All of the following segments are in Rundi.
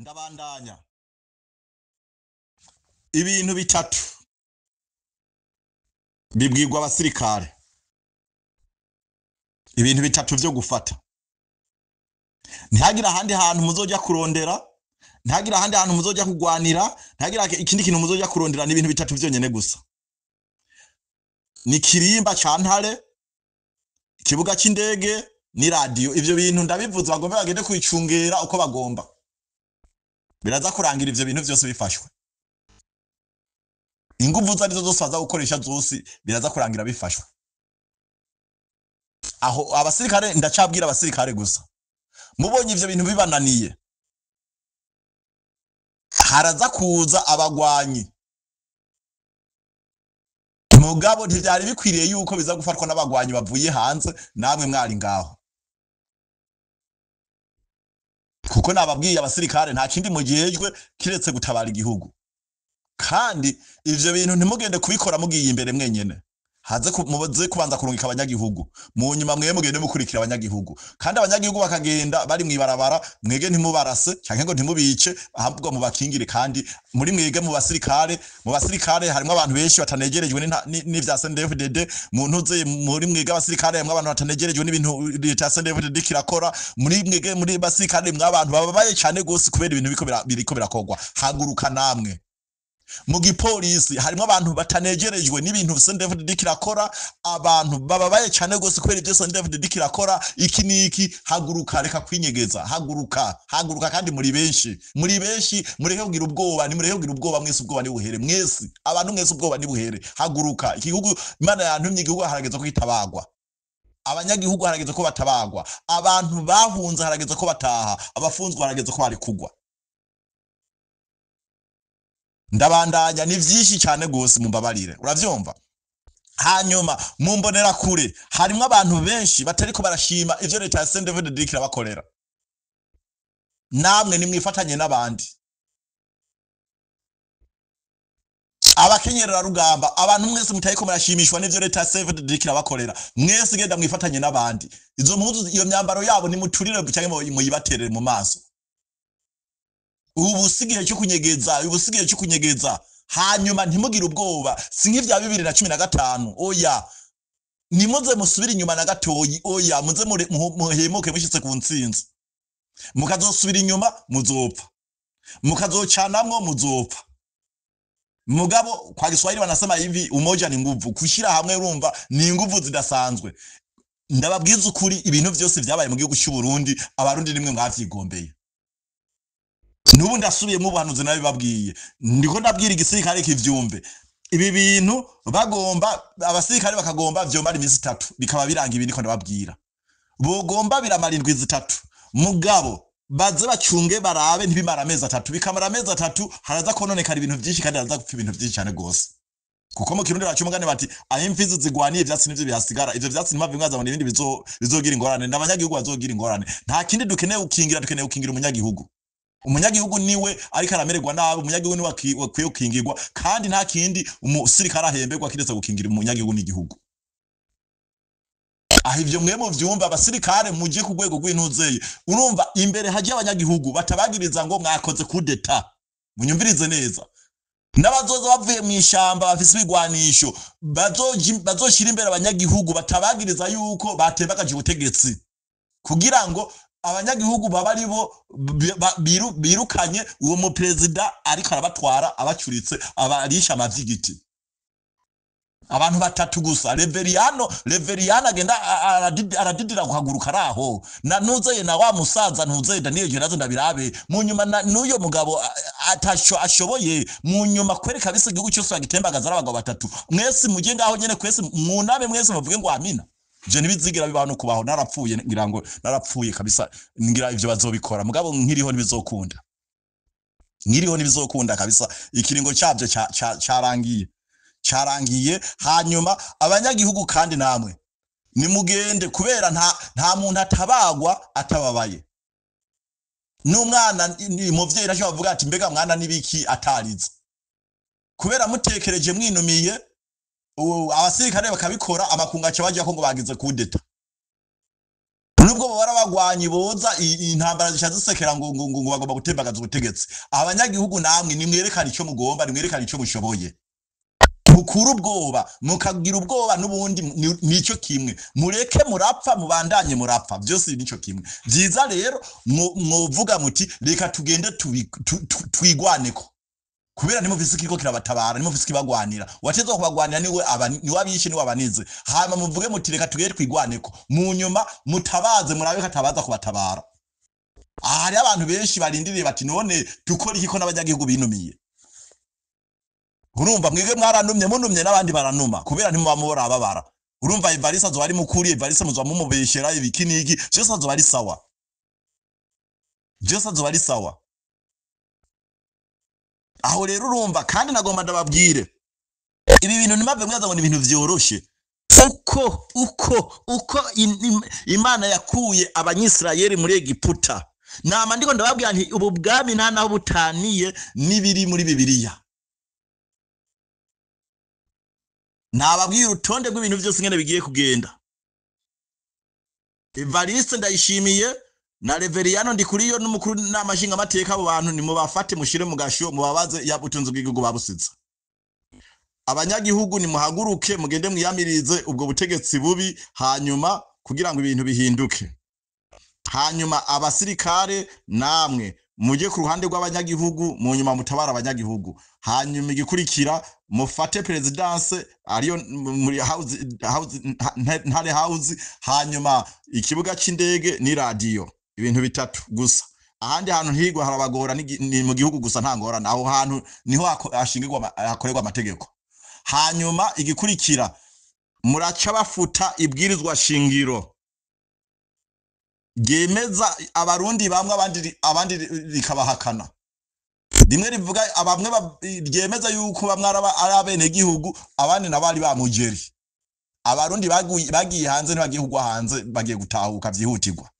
Ndabandanya. Ibintu bitatu bibwirwa abasirikare, ibintu bitatu vyo gufata. Ntihagire ahandi hantu muzoja kurondera, ntihagire ahandi hantu muzoja kugwanira, ntihagire ikindi kintu muzoja kurondera, ni ibintu bitatu vyonyene gusa. Ni kirimba ca Ntare, ikibuga c'indege ni radio. Ivyo bintu ndabivuze bagomba bagende kwicungera uko bagomba, biraza kurangira ivyo bintu vyose bifashwe. Inguvu zarizo zose baza gukoresha zose biraza kurangira bifashwe. Aho abasirikare, ndacabwira abasirikare gusa, mubonye ivyo bintu bibananiye, haraza kuza abagwanyi. Mugabo ntivyari bikwiriye yuko biza gufatwa n'abagwanyi bavuye hanze, namwe mwari ngaho. Kuko nababwiye abasirikare nta kindi mugejwe kiretse gutabara igihugu. Kandi ivyo bintu ntimugende kubikora mugiye imbere mwenyene. Haze muze kubanza kurungika abanyagihugu, mu nyuma mwe mugende mukurikira abanyagihugu. Kandi abanyagihugu bakagenda bari mwibarabara, mwege ntimubarase canke ngo ntimubice, ahubwo mubakingire. Kandi muri mwege mu basirikare harimo abantu benshi batanegerejwe n'ivya CNDD-FDD. Mu ntuze muri mwege abasirikare harimo abantu batanegerejwe n'ibintu leta ya CNDD-FDD kirakora. Muri mwege muri basirikare mwe abantu bababaye cane gose kubera ibintu biriko birakorwa. Haguruka namwe. Mu gipolisi harimo abantu batanegerejwe n'ibintu CNDD-FDD kirakora, abantu bababaye cyane gose kubera ibyo CNDD-FDD kirakora iki niki. Haguruka, reka kwinyegeza, haguruka, haguruka. Kandi muri benshi, muri benshi, mureke kugira ubwoba, nimureke kugira ubwoba mwese, ubwoba nibuhere mwese, abantu mwese ubwoba nibuhere. Haguruka, igihugu Imana yantumye, igihugu harageze ko kitabagwa, abanyagihugu harageze ko batabagwa, abantu bahunze harageze ko bataha, abafunzwe harageze ko bari kugwa. Ndabandanya, ni vyinshi cyane gose, mumbabarire, uravyumva. Hanyuma mumbonera kure harimwo abantu benshi batariko barashima ivyo leta ya CNDD-FDD irabakorera. Namwe nimwifatanye n'abandi. Abakenyerera rugamba, abantu mwese mutariko murashimishwa n'ivyo leta ya CNDD-FDD irabakorera, mwese genda mwifatanye n'abandi. Izo mpuzu, iyo myambaro yabo nimuturire canke muyibaterere mu maso. Ubu sigihe cyo kunyegeza, ubu sigihe cyo kunyegeza. Hanyuma ntimugire ubwoba, si nk'ivya 2015, oya. Nimuze musubire inyuma na gatoyi, oya, muze muhemuke mushitse ku ntsinzi. Mukazosubira inyuma muzopfa, mukazocanamwo muzopfa. Mugabo kwa Kiswahili wanasema hivi, umoja ni nguvu. Kushira hamwe urumva ni nguvu zidasanzwe. Ndababwiza ukuri, ibintu vyose vyabaye mu gihugu cy'u Burundi, abarundi nimwe mwavyigombeye. Nubu ndasubiye mu buhanuzi nabibabwiye, ndiko ndabwira igisirikare kivyumve. Ibi bintu bagomba, abasirikare bakagomba vyomara iminsi itatu bikaba biranga. Ibi ndiko ndababwira bogomba biramara indwi zitatu, mugabo baze bacunge barabe ntibimara amezi atatu. Bikamara amezi atatu haraza kononekara ibintu vyinshi, kandi haraza gupfa ibintu vyinshi cyane gose. Kuko mu Kirundi baca umugani bati aho imfizi zigwaniye ivyatsi nivyo bihasigara. Ivyo vyatsi ntimave mwazabona ibindi bizogira ingorane, n'abanyagihugu bazogira ingorane. Nta kindi dukeneye gukingira, dukeneye gukingira umunyagihugu. Umunyagihugu niwe ariko aramererwa nabi, umunyagihugu niwe akwiye gukingirwa. Kandi nta kindi umusirikare ahemberwa kiretse gukingira umunyagihugu n'igihugu. Aho ivyo mwe muvyumva, abasirikare muje ku rwego rw'intuzeye, urumva imbere haje abanyagihugu batabagiriza ngo mwakoze kudeta. Munyumvirize neza, n'abazoza bavuye mu ishamba bafise ibigwanisho bazoshira imbere abanyagihugu batabagiriza yuko batembagaje ubutegetsi, kugira ngo abanyagihugu baba aribo birukanye uwo muperezida ariko arabatwara, abacuritse, abarisha amavyigiti. Abantu batatu gusa, Reveriyano agenda aradidira kuhaguruka araho na ntuzeye na wa musaza ntuzeye Daniel Gerazo ndabirabe mu nyuma n'uyo mugabo atasho ashoboye mu nyuma kwereka bise igihugu cyose bagitembagaza ari abagabo batatu. Mwese muje ngaho nyene, kwese mwuname, mwese muvuge ngo amina. Je ntibizigira bibaho no kubaho, narapfuye, ngira ngo narapfuye kabisa, ngira ivyo bazobikora. Mugabo nkiriho ntibizokunda, nkiriho ntibizokunda kabisa. Ikiringo cyabyo carangiye, carangiye. Hanyuma abanyagihugu kandi namwe nimugende, kubera nta muntu atabagwa atababaye. N'umwana ni umuvyeyi ntacyo bavuga ati mbega mwana nibiki atarize, kubera mutekereje mwinumiye, abasirikare bakabikora, amakungu aca bajya ko ngo bagize kudeta. Nubwo Baba boza intambara zisha zisekera ngo bagomba gutembagaza ubutegetsi. Abanyagihugu namwe nimwerekana ico mugomba, nimwerekana ico mushoboye. Mukura ubwoba, mukagira ubwoba n'ubundi nico kimwe. Mureke murapfa, mubandanye murapfa, byose nico kimwe. Byiza rero mwovuga muti reka tugende twigwaneko, kubera ntimufise ikiriko kirabatabara, ntimufise ikibagwanira. Uwatezwa kubagwanira niwe aba niwe abishe, niwe abanize. Hama muvuge muti reka tugende twigwaneko, mu nyuma mutabaze, murabe ko atabaza kubatabara. Aha hariho abantu benshi barindiriye bati none dukora iki ko n'abanyagihugu binumiye? Urumva mwebwe mwaranumye, munumye n'abandi baranuma, kubera ntimuba mubora babara. Urumva Evariste azoba ari mukuri, Evariste muzoba mumubeshera ibiki n'iki, vyose azoba ari sawa, vyose azoba ari sawa. Aho rero urumva, kandi nagomba ndababwire ibi bintu ntimave mwaza ngo ni ibintu vyoroshe. Uko Imana yakuye Abanyisirayeli muri Egiputa, nama ndiko ndababwira nti ubu bwami nta naho butaniye n'ibiri muri Bibiliya. Nababwira urutonde rw'ibintu vyose ingene bigiye kugenda. Evariste Ndayishimiye na Reveriyano Ndikuriyo n'umukuru n'amashinga amateka, abo bantu nimubafate mushire mu gasho, mubabaze ya butunzi bw'igihugu babusize. Abanyagihugu nimuhaguruke mugende mwiyamirize ubwo butegetsi bubi, hanyuma kugira ngo ibintu bihinduke. Hanyuma abasirikare namwe muje ku ruhande rw'abanyagihugu, mu nyuma mutabara abanyagihugu. Hanyuma igikurikira mufate presidence ariyo muri house, house, Ntare House, hanyuma ikibuga c'indege ni radio. Ibintu bitatu gusa. Ahandi hantu higwa harabagora ni mu gihugu gusa, nta ngorane. Aho hantu niho hashingirwa hakorerwa amategeko. Hanyuma igikurikira muraca bafuta ibwirizwa shingiro ryemeza Abarundi bamwe, abandi rikabahakana. Rimwe rivuga abamwe ryemeza yuko bamwe ari abene gihugu, abandi nabo ari ba mugeri. Abarundi bagiye hanze ntibagiye kugwa hanze, bagiye gutahuka vyihutirwa.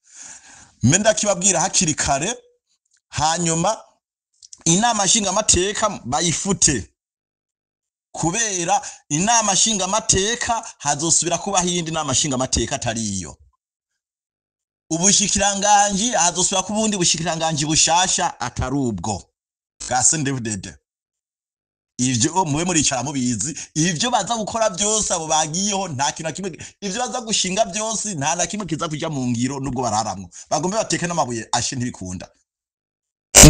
Mbe ndakibabwira hakiri kare. Hanyuma inama nshingamateka bayifute, kubera inama nshingamateka hazosubira kubaho iyindi nama nshingamateka atari iyo. Ubushikiranganji hazosubira kuba ubundi bushikiranganji bushasha atari ubwo bwa CNDD-FDD. Ivyo mube muricara mubizi. Ivyo baza gukora byose abo bagiyeho, nta kintu na kimwe, ivyo baza gushinga byose nta na kimwe kiza kuja mu ngiro. Nubwo bararamwo bagombe bateke n'amabuye ashe, ntibikunda.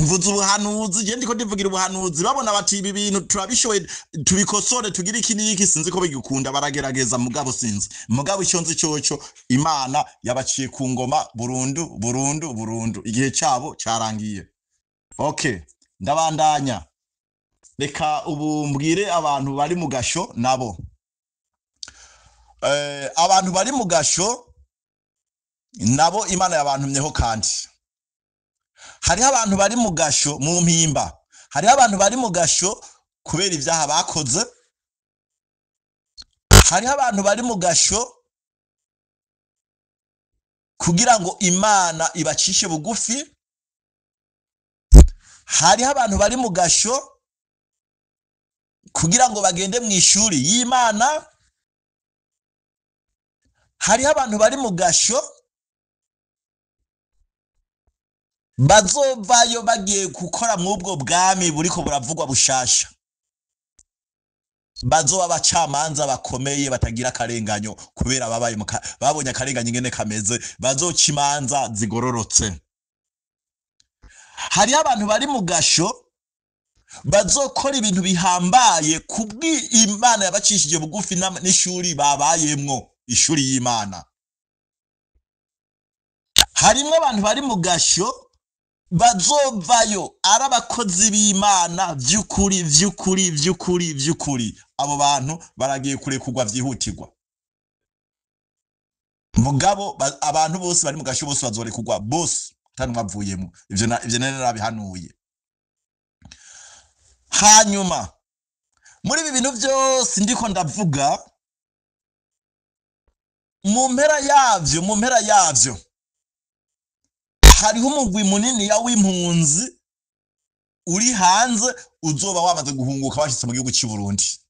Mvuze ubuhanuzi, je ndiko ndivugira ubuhanuzi. Babona bati ibi bintu turabishoboye, tubikosore, tugire iki n'iki. Sinzi ko bigikunda, baragerageza, mugabo sinzi. Mugabo icyo nzi coco, Imana yabaciye ku ngoma burundu burundu burundu, igihe cyabo cyarangiye. Okay, ndabandanya. Reka ubu mbwire abantu bari mu gasho nabo. Abantu bari mu gasho nabo Imana yabantumyeho. Kandi hariho abantu bari mu gasho mu Mpimba, hariho abantu bari mu gasho kubera ibyaha bakoze, hariho abantu bari mu gasho kugira ngo Imana ibacishe bugufi, hariho abantu bari mu gasho kugira ngo bagende mu ishuri y'Imana, hariho abantu bari mu gasho bazovayo bagiye gukora mw'ubwo bwami buriko buravugwa bushasha, bazoba abacamanza bakomeye batagira akarenganyo, kubera babaye babonye akarenganyo ingene kameze, bazoca imanza zigororotse. Hariho abantu bari mu gasho bazokora ibintu bihambaye kubw'Imana yabacishije bugufi n'ishuri babayemwo, ishuri y'Imana. Harimwo abantu bari mu gasho bazovayo ari abakozi b'Imana vy'ukuri vy'ukuri vy'ukuri vy'ukuri. Abo bantu baragiye kurekurwa vyihutirwa. Mugabo abantu bose bari mu gasho bose bazorekurwa bose, atanumwe avuyemwo. Ivyo nari narabihanuye. Hanyuma muri ibi bintu vyose ndiko ndavuga, mu mpera yavyo hariho umugwi munini ya w'impunzi uri hanze uzoba wamaze guhunguka bashitse mu gihugu cy'u Burundi.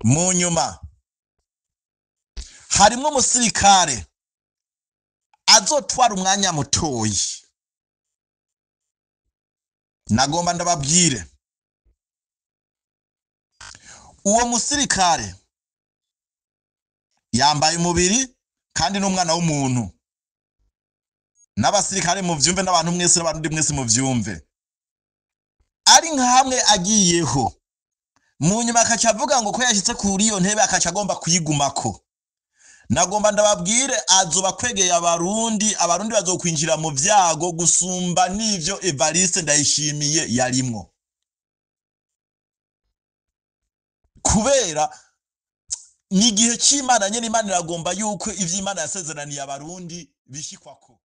Mu nyuma harimwo umusirikare Azotwara umwanya mutoyi. Nagomba ndababwire, uwo musirikare yambaye umubiri kandi n'umwana w'umuntu. N'abasirikare muvyumve, n'abantu mwese, n'abarundi mwese muvyumve. Ari nka hamwe agiyeho mu nyuma akaca avuga ngo ko yashyitse kuri iyo ntebe akaca agomba kuyigumako, nagomba ndababwire, azoba kwegeye Abarundi. Abarundi bazokwinjira mu vyago gusumba n'ivyo Evariste Ndayishimiye yarimwo, kubera ni igihe c'Imana nyene. Imana iragomba yuko ivyo Imana yasezeraniye Abarundi bishikwako.